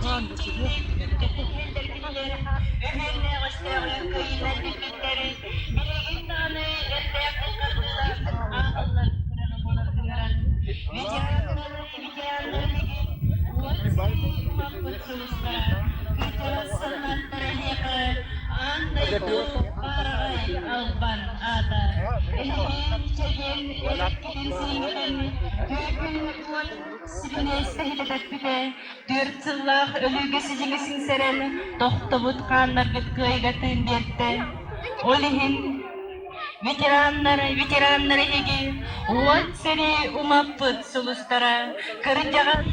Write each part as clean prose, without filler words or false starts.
Чиҥ-чиҥник үктэнэн иһэллэр кинилэр, өһүөннээх өстөөҕү кыайыынан билбиттэр, билигин даҕаны эрдээхтик хардыылаах ааҕыллар кыраҕы буолар ыҥыран, ветераннар, ветераннар билигин уот сэрии умаппыт сулустара, кырдьаҕас саллааттар эһиэхэ аан дойду баараҕай албан аата. Эһиги чэгиэн эркитин-сииҥҥитин түөкүн уот сибинээстэһитэ түөрт сыллаах өлүүгэ сидьиҥи сиҥсэрэн, тохтобут хааннаргыт кыайыга тыын биэрдэ. Ол иһин ветераннар, ветераннар эһиги уот сэрии умаппыт сулустара кырдьаҕас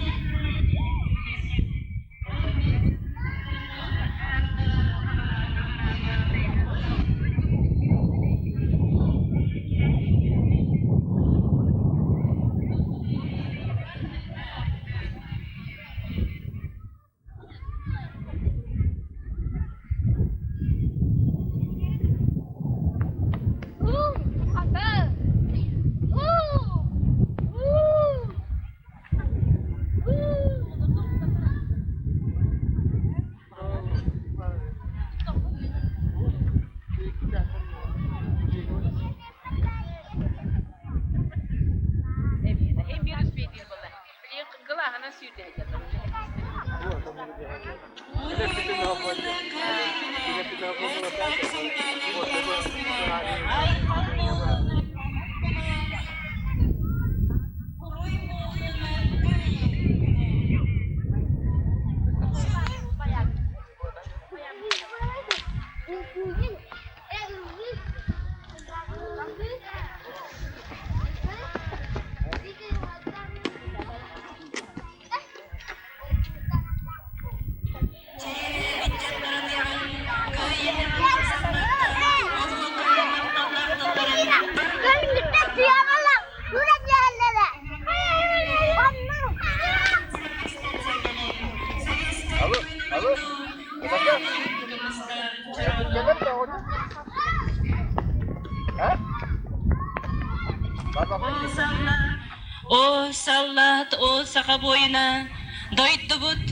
О саллаат, о саха буойуна, дойдубут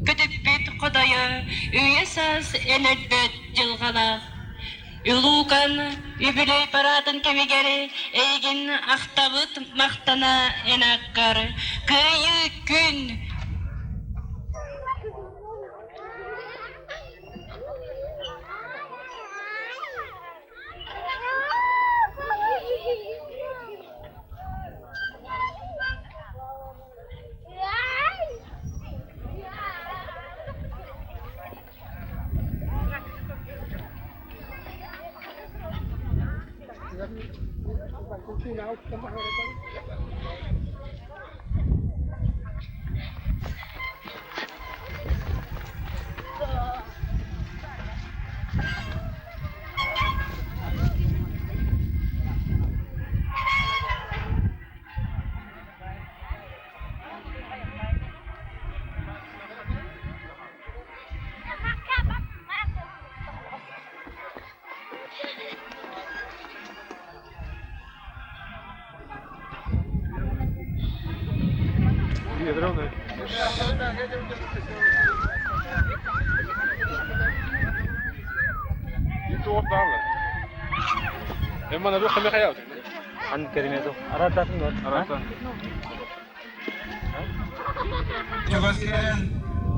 көтүппүт хотойо, үйэ-саас эн өлбөт дьылҕалаах. Улуукан үбүлүөй параатын кэмигэр эйигин ахтабыт махтана эн ааккар Кыайыы күн! Чугас кэлэн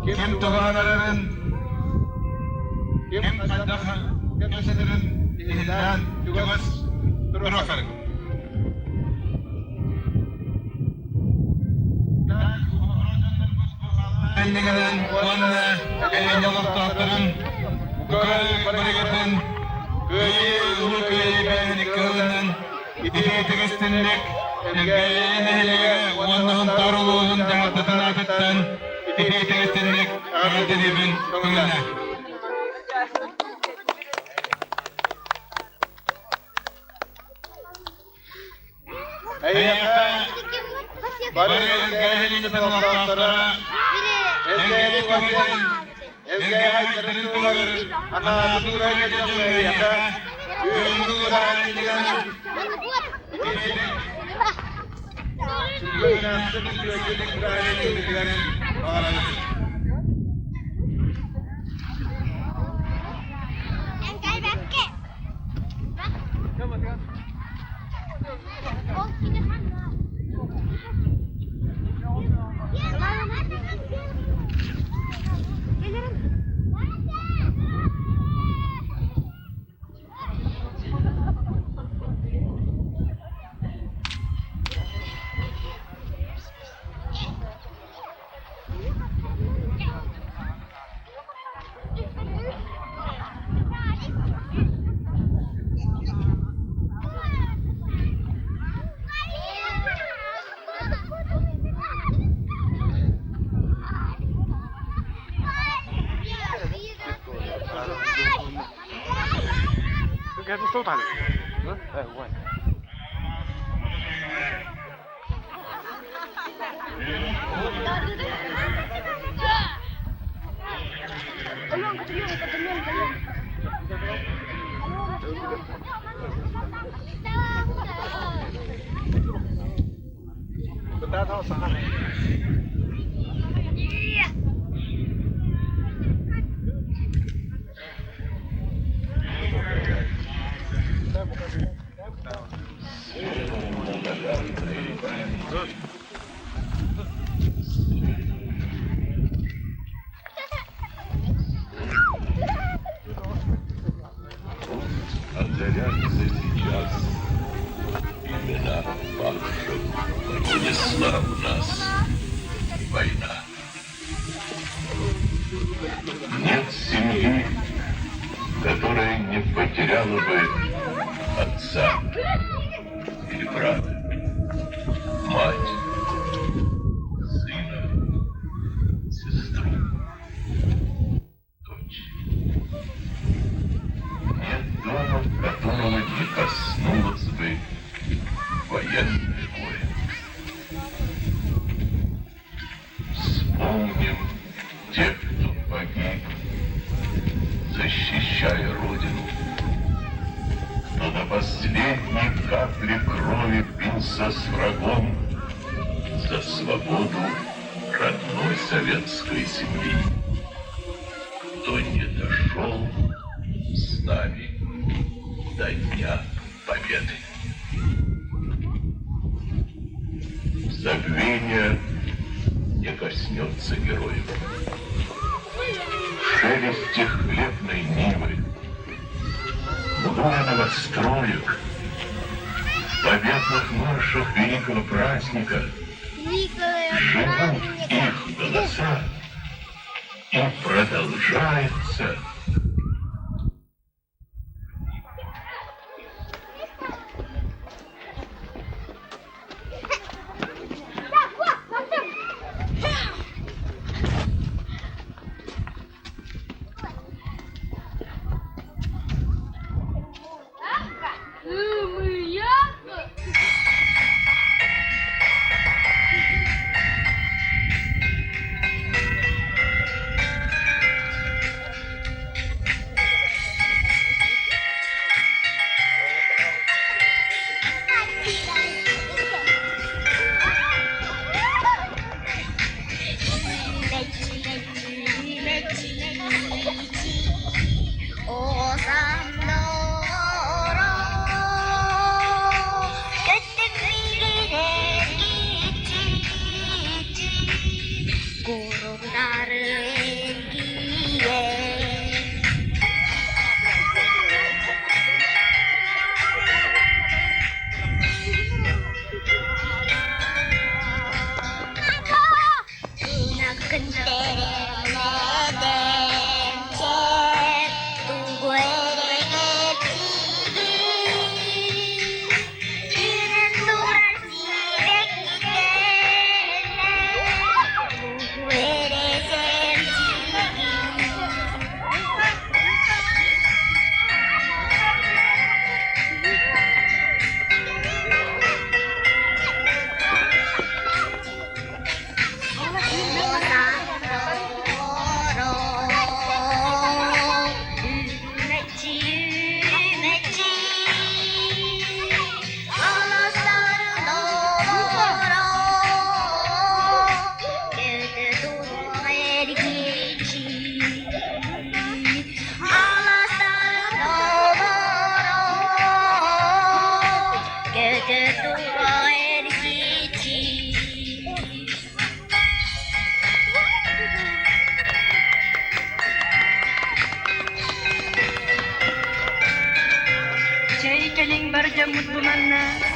ким туһанарын, ким хайдах кэпсэтэрин иһиллээн чугас туруохтарын. Иннигинэн уонна эйэнньэ олохтоохторун барыгытын Кыайыы Улуу Кыайыы бэйэһиниккэ ылынан итиитик истинник Элгээйи нэһилиэгэ уонна Сунтаар улууһун дьаһалтатын аатыттан итиитик истинник эҕэрдэлиибин көҥүлэ. Эйиэхэ бары Элгээйи олохтоохторо Элгээйи көмүтүн Элгээйи айдарын туһугар анаабыт урайга дьоҥҥо эйиэхэ бүгүҥҥү бырааһынньыгынан итиитик сүргүннээхтик үчүгэйдик бырааһынньыгын баҕарабыт. Озарятся сейчас имена павших. Унесла у нас война. Нет семьи, которая не потеряла бы отца или брата, мать, сына, сестру, дочь. Нет дома, которого не коснулось бы военное горе. Вспомним тех, кто погиб, защищая Родину, кто до последней капли крови бился с врагом за свободу родной советской земли, кто не дошел с нами до Дня Победы. Забвение не коснется героев. В шелесте хлебной нивы, в новостроек, в победных маршах великого праздника живут их голоса и продолжается.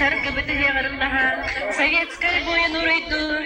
Саргыбыт ыһыаҕарыллаһа советскай буойун уруйдуур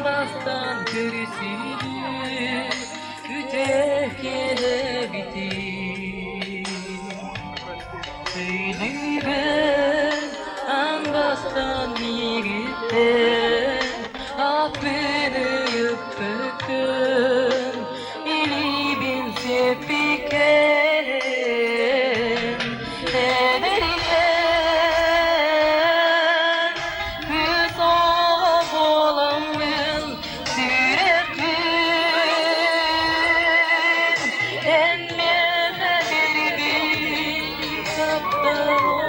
бастан көрүсүбүт үтүө Өйдүүбүн аан бастаан миигиттэн аппын ыйыппыккын илиибин сиэппиккин эдэрикээн кыыс оҕо буоламмын сүрэхпин эн миэхэ биэрбит таптал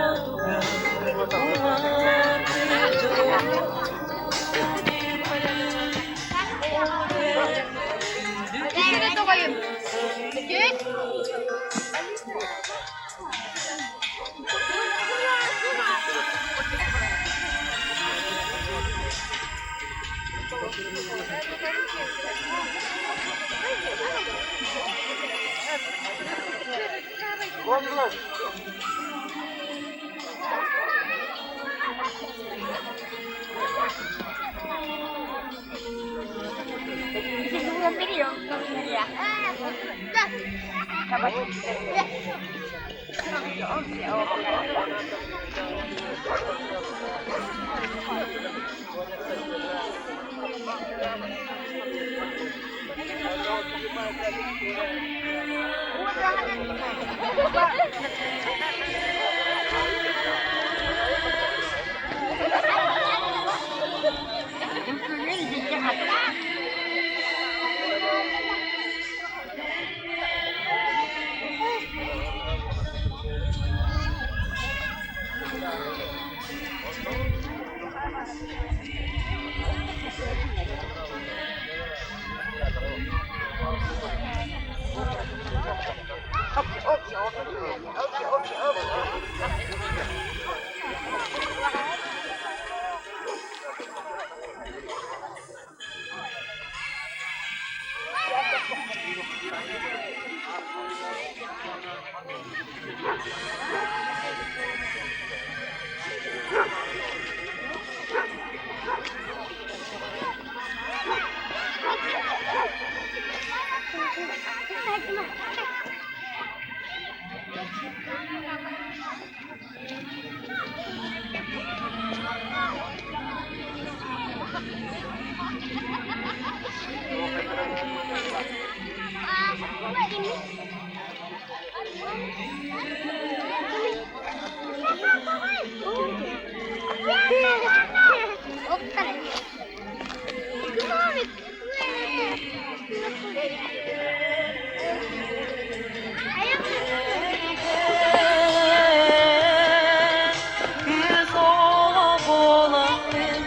Кыыс оҕо буоламмын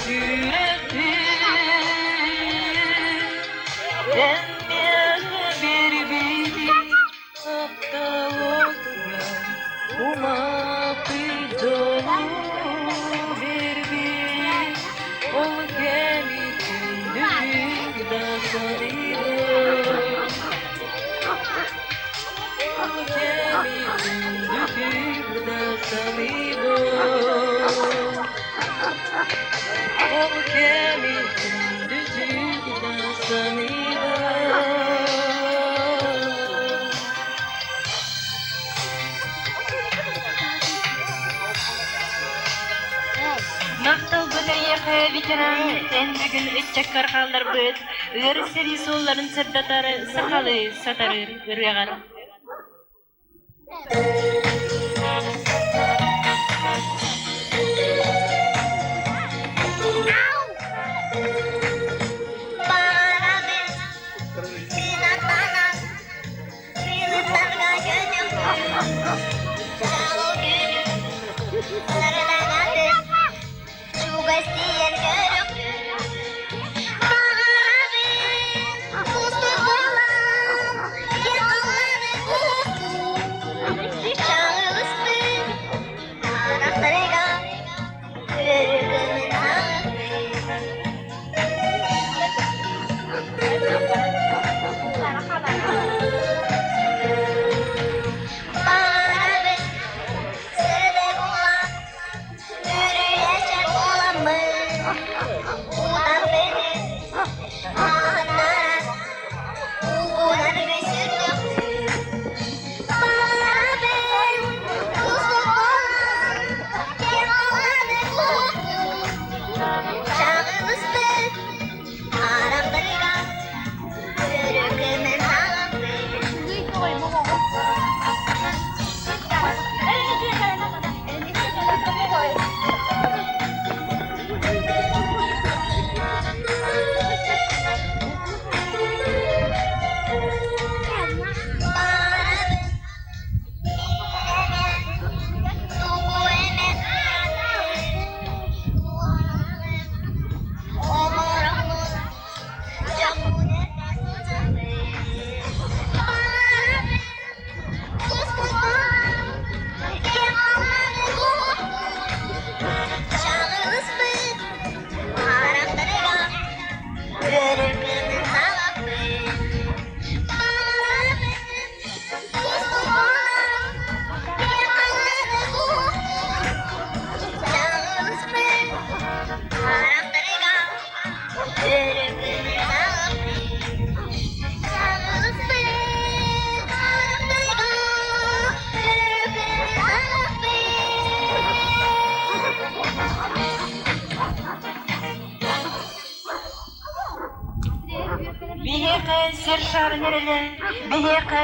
сүрэхпин эн миэхэ биэрбитиҥ таптал отугар умаппыт дьолу биэрбит ол кэми күндүтүк да саныыбын ол кэми күндүтүк да саныыбын ол кэми күндүтүк да саныыбын. Махталбын эйиэхэ, ветеран, эн бүгүн ыччаккар хаалларбыт ыар сэрии суолларын сырдатар сахалыы сатарыыр ырыаҕар. Биһиэхэ сир шарын эрэлэ, биһиэхэ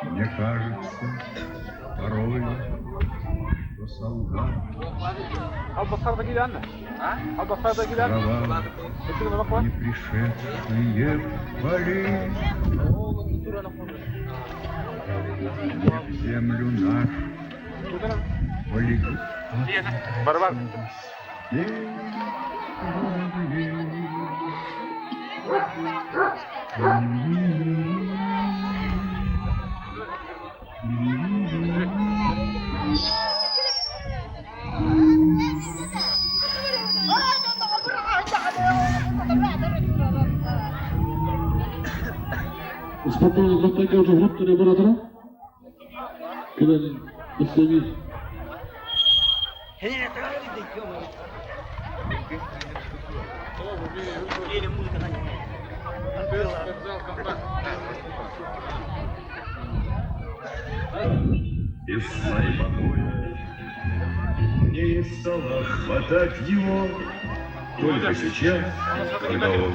Мне кажется, порой, что солдат Острова, не пришедшие в поле, Не в землю нашу полегут Спортивный группа лаборатория. Кэлэн истэбит. Без сна и покоя Мне не стало хватать его Только сейчас, когда он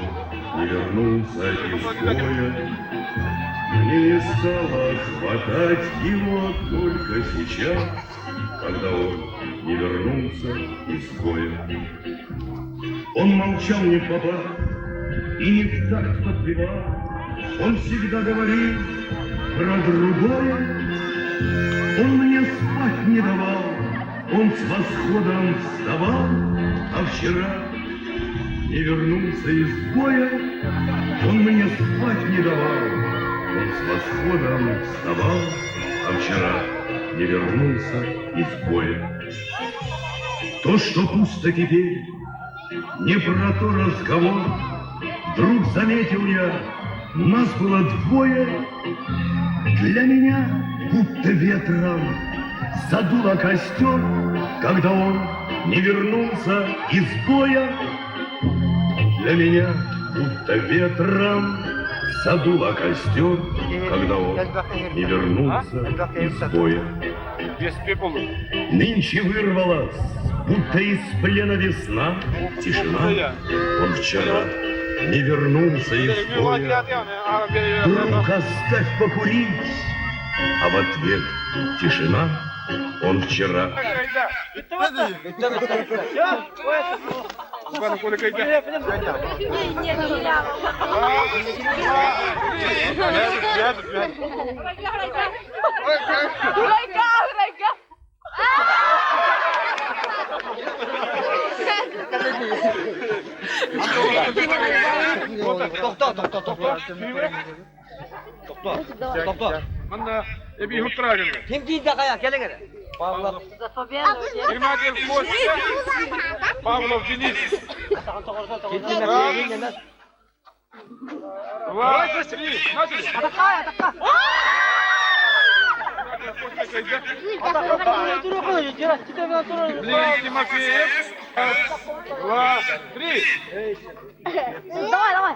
не вернулся из боя. Мне не стало хватать его только сейчас, Когда он не вернулся из боя. Он молчал не в попад и не в такт подпевал. Он всегда говорил про другое. Он мне спать не давал, он с восходом вставал, а вчера не вернулся из боя. Он мне спать не давал, он с восходом вставал, а вчера не вернулся из боя. То, что пусто теперь, не про то разговор. Вдруг заметил я, нас было двое. Для меня будто ветром задуло костер, Когда он не вернулся из боя. Для меня будто ветром задуло костер, Когда он не вернулся из боя. Нынче вырвалась, будто из плена весна, Тишина. Он вчера не вернулся из боя. Друг, оставь покурить, а в ответ тишина. Он вчера. Ким тиийдэ хайа кэлиҥ эрэ. Павлов. Павлов Денис. Два, три, начали. Блин, Тимофеев. Раз, два, три. Давай, давай.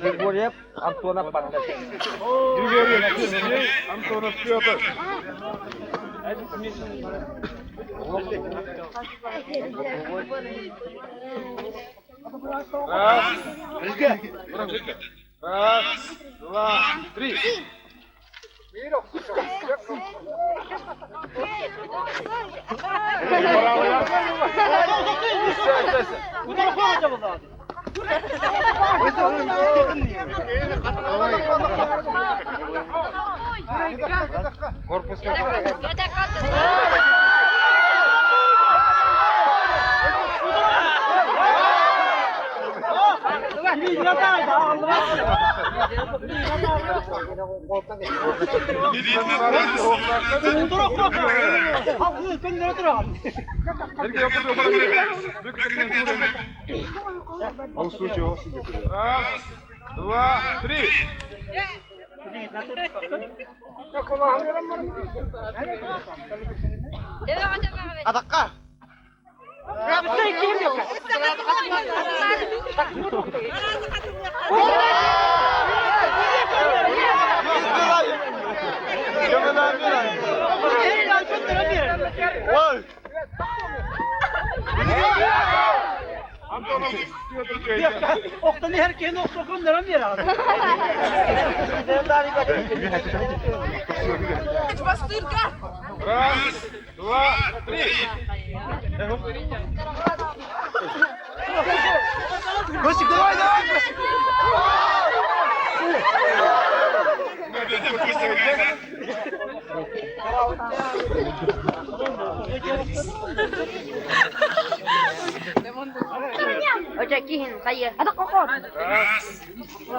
Григорьев Антонов Григорьев Сергей, Антонов Петр. Раз. Раз, два, три. Раз, два, три. Атахха. Антонов Петр Чайка. Охтан иһэр киһини охсокуннаран биэрэҕин. Раз, два, три. Костик, давай, давай, Костик. Раз,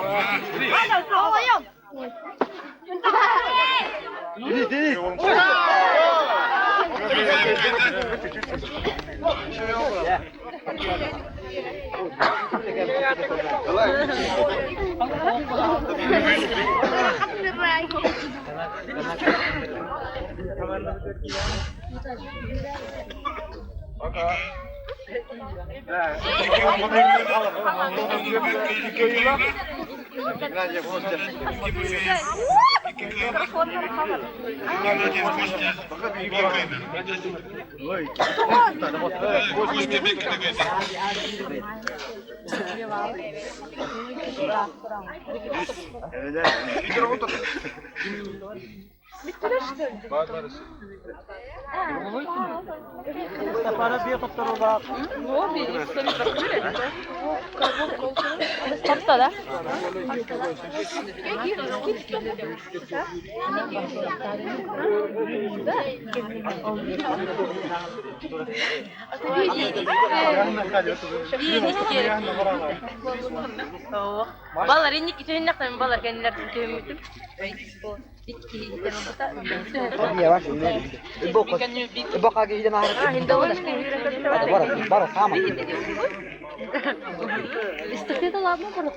два, три. Пока. Топто да? Балар инник түһүннэхтэн балар кэннилэр түһүммүтүм. Эстафета ладно барып.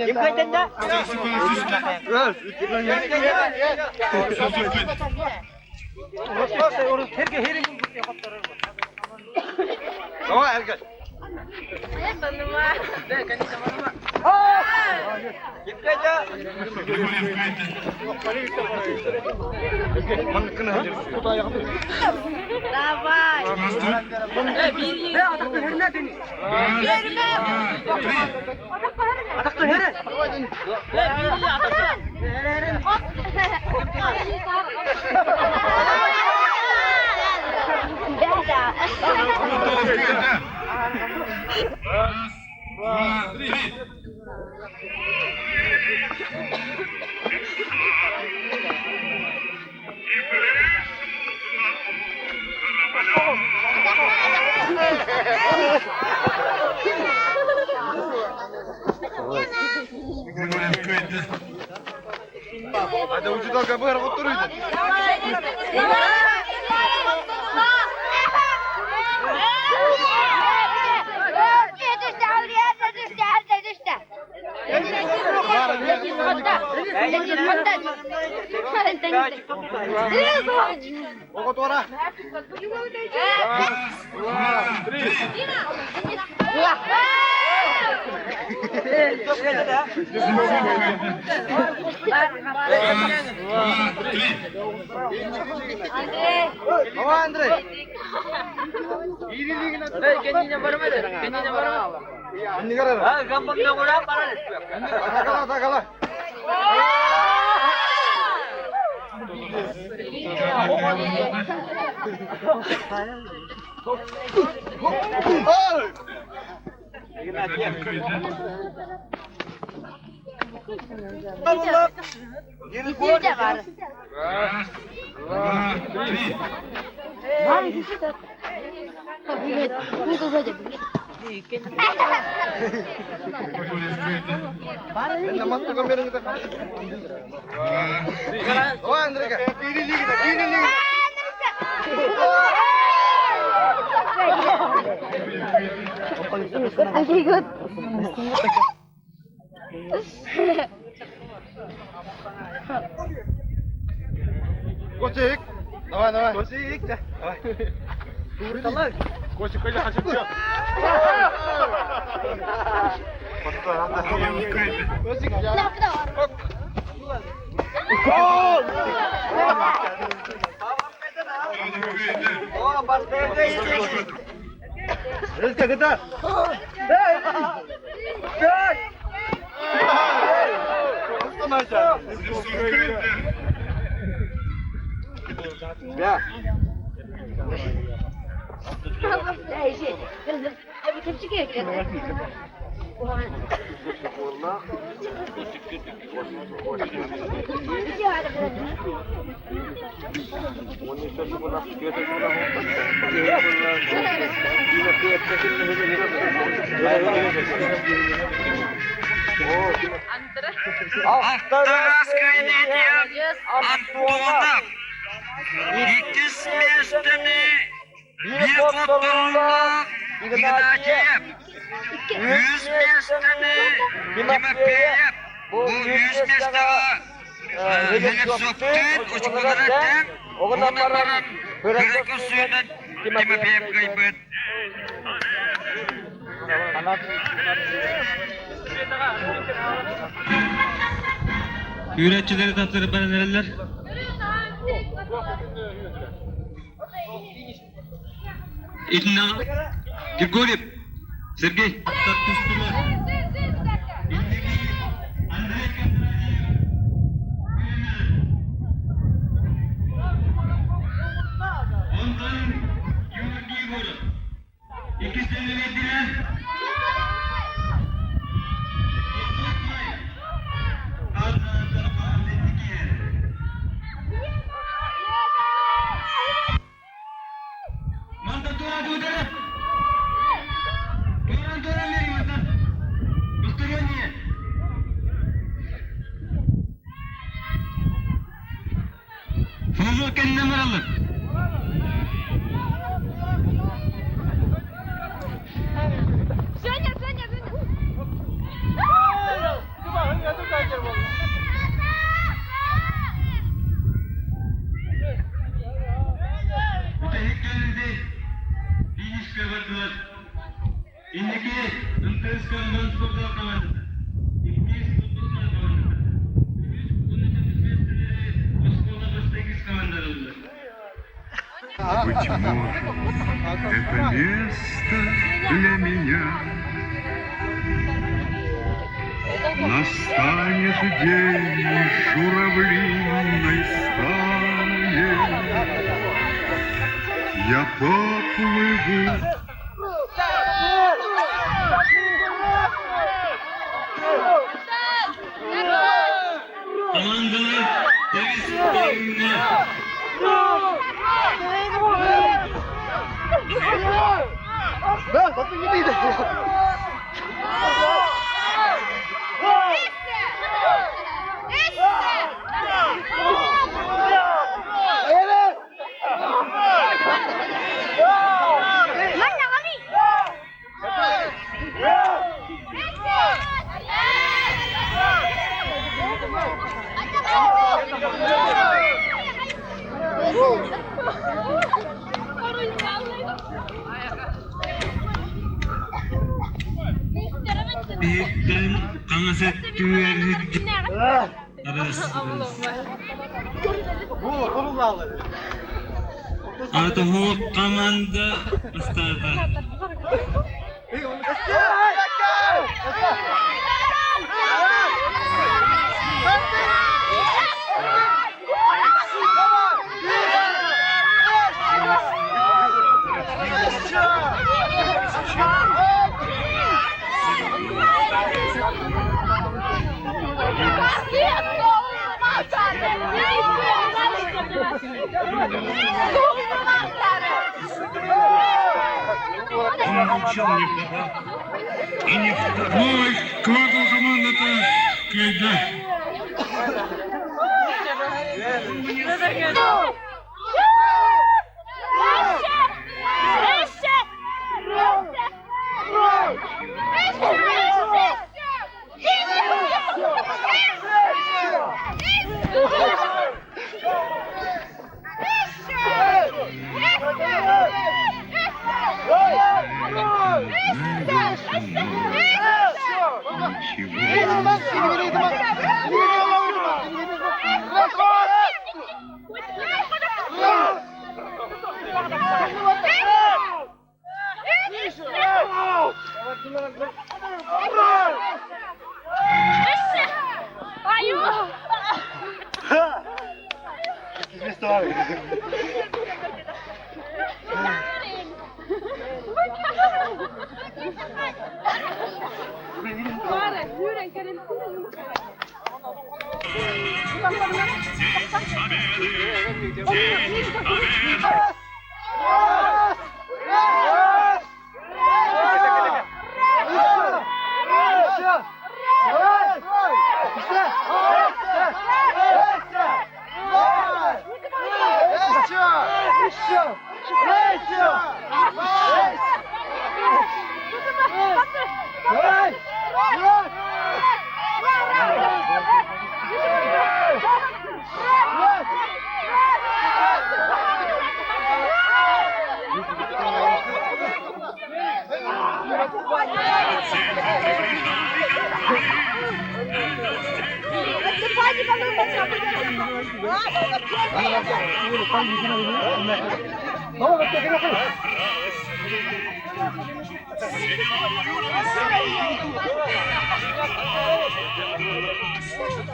Ким кайтанда? Раз, два, три. Раз, два, три. Раз, два, три. Костик! Давай, давай. Костик! Давай. Костик, пойди, хочу все. Костик, Аттараскайнетьев Антонов. Иккис миэстэни биир хотторуулаах Игнатьев. Үс миэстэни Тимофеев. Бу үс миэстэҕэ Слепцовтыын очукуларыттан уонна баран Кыракы сүүнэн Тимофеев кыайбыт. Күүрээччилэри тапсырып баран эрэллэр. Итиннэ Григорьев Сергей түстүлэр. Андрей Кондратьев Онтон Георгий Егоров Иккистэни биэрдилэр. Мантан туора туутары. Туоран туоран биэриҥ мантан. Быстырыан Фрунзе кэннинэн бараллар. Женя, Женя, Женя! Бүтэһик кэллинди финишкэ бардылар. Инники МТС Комбайн спортзал командата. Иккис Тутусман командата. Үһүс уонна төрдүс миэстэлэри оскуола бастакы командалар ыллылар. Быть может, это место для меня. Настанет день журавлиной стае. Я поплыву. Командалар тэбис тэҥҥэ. Биһиктэн хаҥас өттүгэр Атоһуок команда бастаата. Он молчал не в и не в Новый квартал командата кыайда.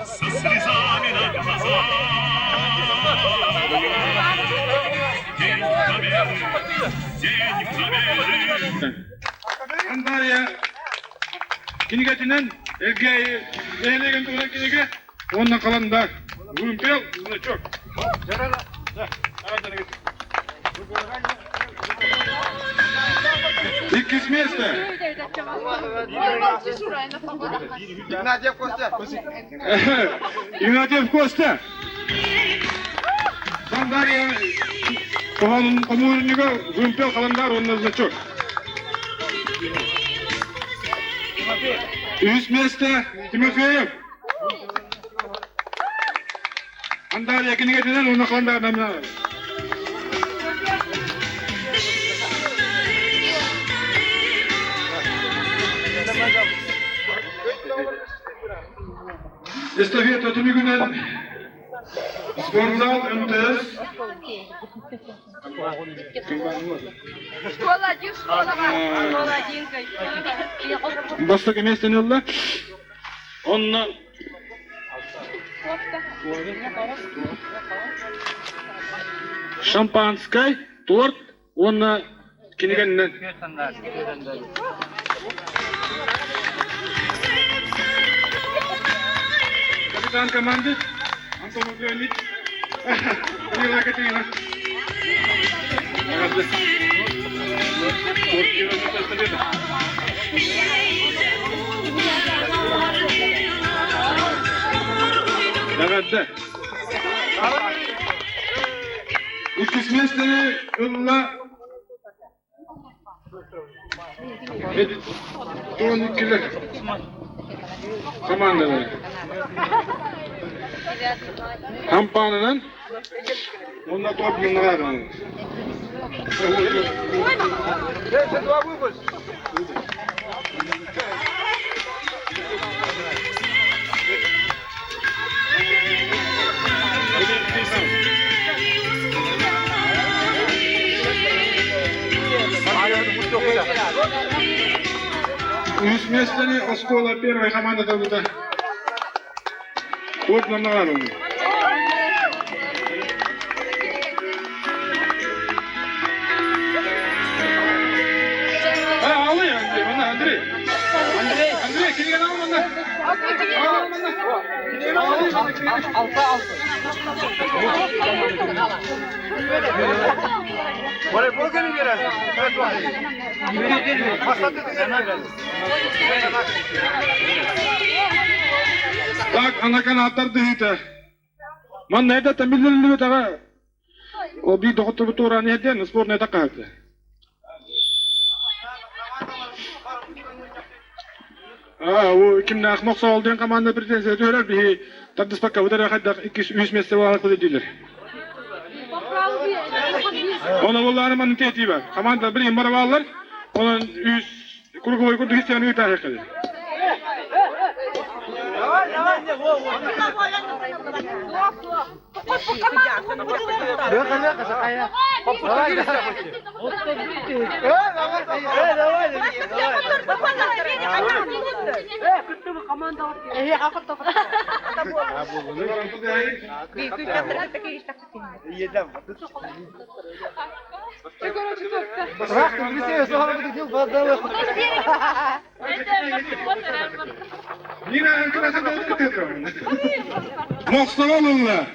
Со слезами на глазах. День Победы! День Победы! Андария кинигэтинэн Элгээйи нэһилиэгин туһунан кинигэ уонна халандаар. Вымпел, значок. Иккис место. Игнатьев Костя. Игнатьев Костя. Сандария хомуурунньуга вымпел халандар уонна значок. Үс место Тимофеев. Андария кинигэтинэн уонна халандарынан. Эстафета түмүгүнэн спортзал МТС Школа один, школа два. Школа один. Бастакы миэстэни ылла. Онно шампанскай, торт уонна кинигэннэн. Капитан команды Антон Леонид. Мила Катерина. Эҕэрдэ! Иккис миэстэни ылла 12 командалар. Хампаанынан уонна тордунан. Үс миэстэни оскуола первой командата ылбыта. Туох манна Алы, Андрей, манна, Андрей. Андрей, Андрей, кинигэни ал манна. Ал манна. Кинигэни ал, Алта, алта. Волейбол кеми берер. Так, анакан аттардыһыыта. Манна эрдэттэн биллэриллибэтэҕэ. Ол биир доҕотторбут туораан иһэрдиэн сборная такаһыта. Аа, ол кимнээх Мохсоҕол диэн команда претензия түһэрэр биһи тардыспаккабыт эрэ хайдах иккис үс миэстэ буолаахпыт дииллэр. Оны буллаары маннык этии бар. Команда билигин бара бааллар. Онон үс круговой курдук истээн ыытаахык. Мохсоҕол ылла.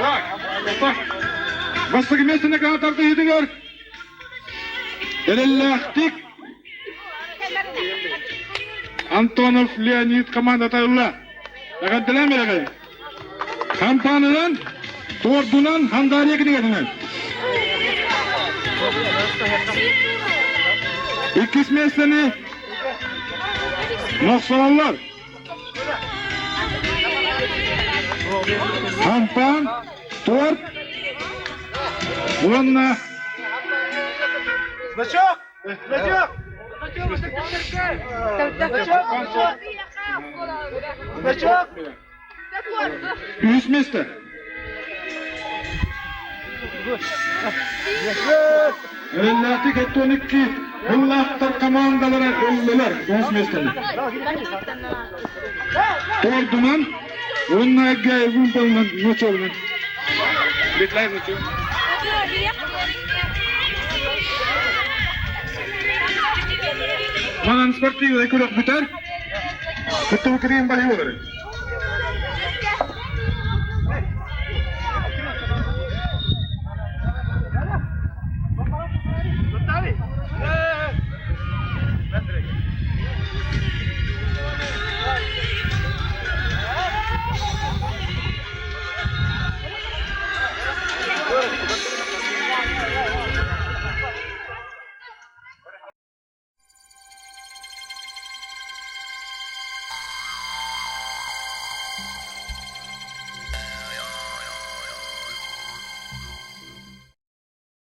Так, так. Бастакы миэстэни тардыһыытыгар эрэллээхтик Антонов Леонид командата ылла. Эҕэрдэлээн биэрэҕин. Хампаанынан, туордунан, хандаарыйа кинигэтинэн. Иккис миэстэни Мохсоҕоллор. Хампаан, торт уонна Значок! Значок! Значок! Значок! Үс миэстэ. Эрэллээхтик 72 ыллаахтар командалара ыллылар үс миэстэни. Тордунан уонна вымпелынан ночевынан. Бетлай ночев. Манан спортивный күрэх бүтэр. Кыттыбы кириин баһы болар.